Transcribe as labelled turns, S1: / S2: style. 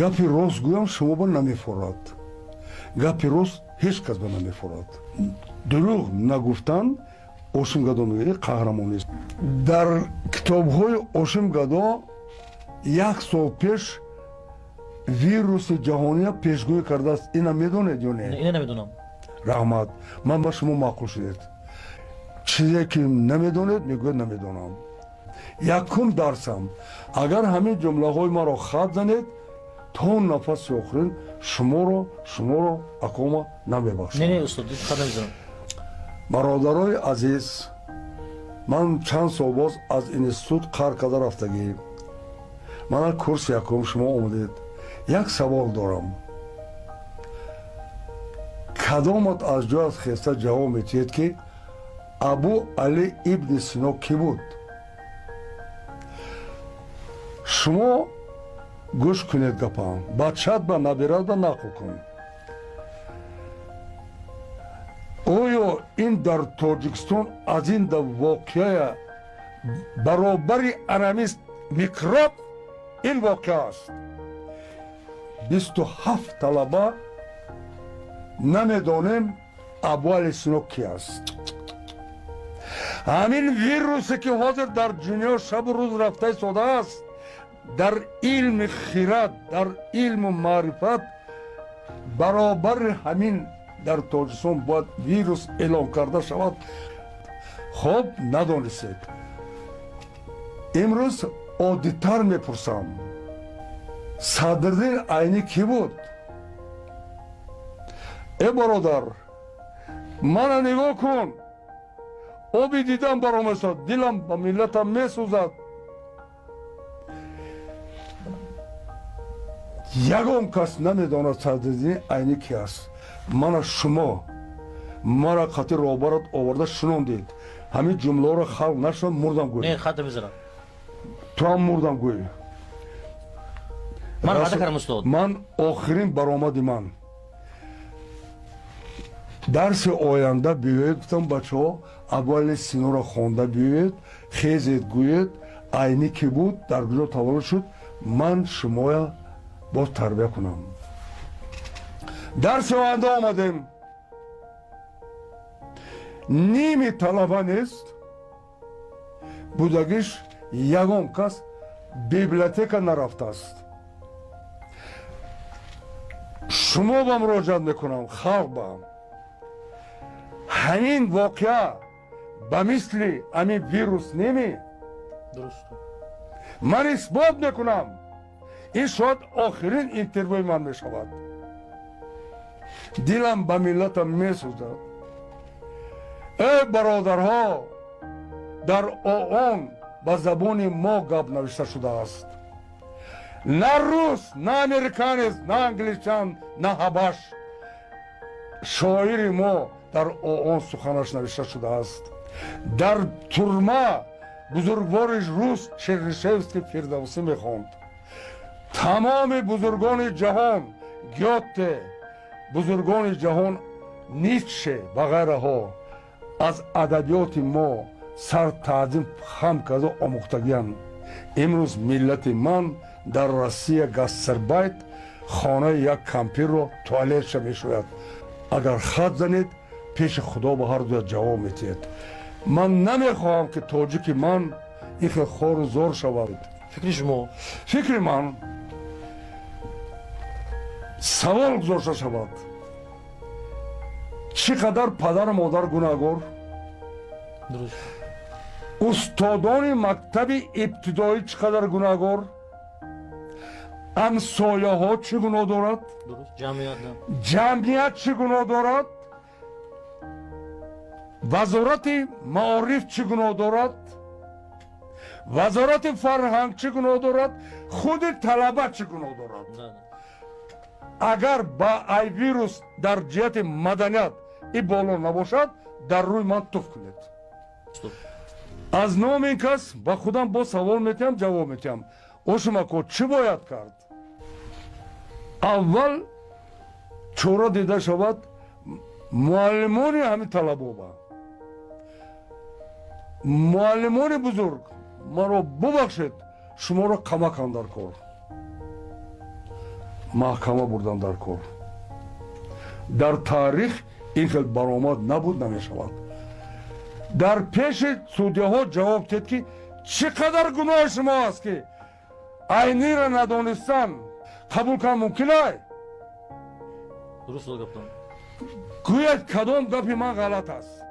S1: Гапи рост гӯям, шумо ба намефорад. Гапи рост ҳеҷ кас ба намефорад. Дурӯғ нагуфтан Ошим Гадо мегӯяд қаҳрамонист. Дар китобҳои Ошим Гадо як сол пеш вируси ҷаҳония пешгӯӣ кардааст. Ина медонед ё не?
S2: Ина намедонам.
S1: Раҳмат, ман ба шумо маъқул шудед. Чизе ки намедонед, мегӯяд намедонам. Якум дарсам, агар ҳамин ҷумлаҳои маро хат занед, то нафаси охирин шуморо акома намебахшам.
S2: Не, не, устод, хат намезанам.
S1: Бародарои азиз, ман чанд сол боз аз институт қар карда рафтагӣ. Мана курси якум шумо омадед. Як савол дорам. Кадомат аз ҷоят хеста ҷавоб метиҳед, ки Абу Али ибни Сино кӣ буд? Шумо гӯш кунед гапам, бачат ба набират ба нақл кун. Оё ин дар Тоҷикистон аз ин да воқеа баробари анамист микроб ин воқеа аст? 27 талаба намедонем Абу Али Сино ки аст. Ҳамин вирусе ки ҳозир дар дунё шабу рӯз рафта истодааст, дар илми хират, дар илму маърифат баробари ҳамин дар Тоҷикистон бояд вирус эълон карда шавад. Хоб, надонистед. Имрӯз оддитар мепурсам. Садриддин Айнӣ кӣ буд? Э бародар, мана нигоҳ кун, оби дидам баромесад, дилам ба миллатам месӯзад. Ягон кас намедонад Садриддин Айнӣ ки аст. Мана шумо мара қати роҳбарат оварда шунондед. Ҳамин ҷумлаҳоро халқ нашунад, мурдам гӯй.
S2: Не, хат намезанам.
S1: Ту ҳам мурдам гӯй.
S2: Ман ваъда кардам, устод.
S1: Ман охирин баромади ман. Дарси оянда биёед, гуфтам бачаҳо, Абу Али Синоро хонда биёед, хезед гӯед, Айнӣ кӣ буд, дар куҷо таваллуд шуд, ман шумоя боз тарбия кунам. Дарси оянда омадем. Ними талаба нест, будагиш ягон кас библиотека нарафтааст. Шумо ба муроҷиат мекунам, халқ ба. Ҳамин воқеа ба мисли ҳамин вирус неми? Ман исбот мекунам, ин шояд охирин интервюи ман мешавад. Дилам ба миллатам месӯзад. Эй бародарҳо, дар ООН ба забони мо гап навишта шудааст. На рус, на американец, на англичан, на ҳабаш. Шоири мо дар ООН суханаш навишта шудааст. Дар турма бузургвори рус Чернышевский Фирдавсӣ мехонд. Тамоми бузургони ҷаҳон, Гёте, бузургони ҷаҳон Ницше ва ғайраҳо аз адабиёти мо сар таъзим хам карда омӯхтагиянд. Имрӯз миллати ман дар Россия гастарбайт хонаи як кампирро туалетша мешӯяд. Агар хат занед, пеши Худо ба ҳар дуя ҷавоб метиҳед. Ман намехоҳам, ки тоҷики ман ин хел хору зор шавад.
S2: Фикри шумо?
S1: Фикри ман савол гузошта шавад. Чӣ қадар падару модар гунаҳгор? Устодони мактаби ибтидоӣ чӣ қадар гунаҳгор? Ҳамсояҳо чӣ гуноҳ дорад? Ҷамъият чӣ гуноҳ дорад? Вазорати маориф чӣ гуноҳ дорад? Вазорати фарҳанг чӣ гуноҳ дорад? Худи талаба чӣ гуноҳ дорад? Агар ба ай вирус дар ҷиҳати маданият и боло набошад, дар рӯи ман туф кунед. Аз номи ин кас ба худам боз савол метиҳам, ҷавоб метиҳам. Ошимако, чӣ бояд кард? Аввал чора дида шавад муаллимони ҳамин талабоба. Муаллимони бузург, маро бубахшед, шуморо камакам дар кор. Маҳкама бурдан дар кор. Дар таърих ин хел баромад набуд, намешавад. Дар пеши судяҳо ҷавоб дед, ки чӣ қадар гуноҳи шумо аст, ки Айнира надонистан қабул кардан мумкин ай?
S2: Дуруст, устод, гаптон.
S1: Гӯяд, кадом гапи ман ғалат аст.